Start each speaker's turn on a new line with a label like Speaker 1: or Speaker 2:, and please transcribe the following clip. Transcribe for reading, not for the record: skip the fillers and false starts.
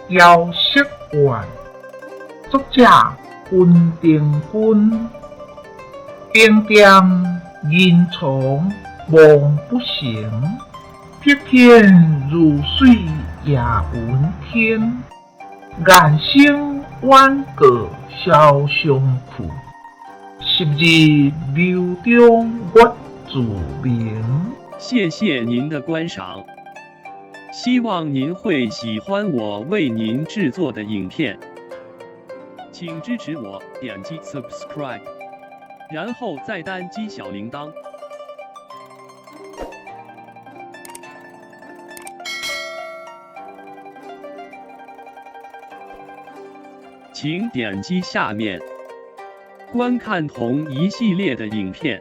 Speaker 1: 姚惜苑，作者温庭筠。冰店银床梦不醒，碧天如水夜云天。雁声远过潇湘去，昔日流中月自明。
Speaker 2: 谢谢您的观赏，希望您会喜欢我为您制作的影片，请支持我点击 subscribe，然后再单击小铃铛。请点击下面观看同一系列的影片。